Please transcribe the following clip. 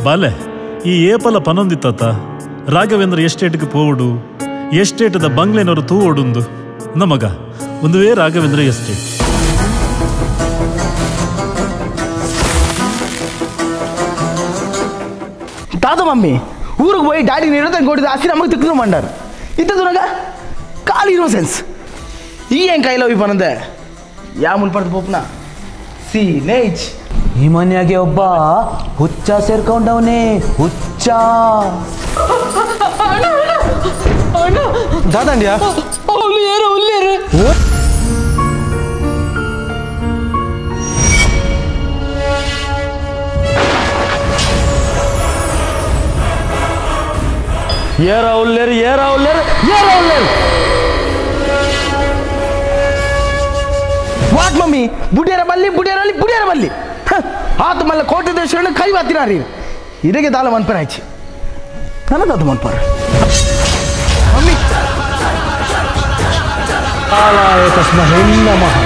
ಬಾಲೆ ಈ ಏಪಲ ಪನೊಂದಿತ್ತ ರಾಘವೇಂದ್ರ ಎಸ್ಟೇಟ್ಗೆ ಪೋವಡು ಎಸ್ಟೇಟದ ಬಂಗ್ಲೆನವರು ತೂವೊಡುಂದು ನಮಗ ಒಂದುವೇ ರಾಘವೇಂದ್ರ ಎಸ್ಟೇಟ್. ತಾತ ಮಮ್ಮಿ ಊರಿಗೆ ಹೋಗಿ ಡ್ಯಾಡಿ 25 ಕೋಟಿ ಆಸ್ತಿ ನಮಗೆ ತಿಕ್ಕು ಮಂಡಾರ ಇತ್ತದು ಖಾಲಿ ಇನ್ನೋಸೆನ್ಸ್. ಈ ಏನು ಕೈಲ ಹೋಗಿ ಪನಂದೆ ಯಾ ಮುಲ್ಪಡ್ದು ಪೋಪ್ನ ಸಿ ನೇಜ್. ಈ ಮನ್ಯಾಗೆ ಒಬ್ಬ ಹುಚ್ಚ ಸೇರ್ಕೊಂಡವನೇ ಹುಚ್ಚ. ದಾದಂಡ್ಯಾ ಏರ ಉಲ್ಲೇರು ಏರ ಉಲ್ಲೇರು ಏರ ಉಲ್ಲೇರು. What mummy ಬುಡಿಯರ ಬಲ್ಲಿ ಬುಡಿಯರ ಬಲ್ಲಿ ಬುಡಿಯರ ಬಲ್ಲಿ ಆತ ಮಲ್ಲ ಕೋಟೆ ದೇಶವನ್ನು ಕೈ ಬಾತಿನಾರಿ ಇದಕ್ಕೆ ದಾಲ ಮನ್ಪರ ಆಯ್ತು ನನಗದು ಮನ್ಪರ ಮಮ್ಮಿ. ಕಾಲಾಯ ತಸ್ಮಹೇ ನಮಃ.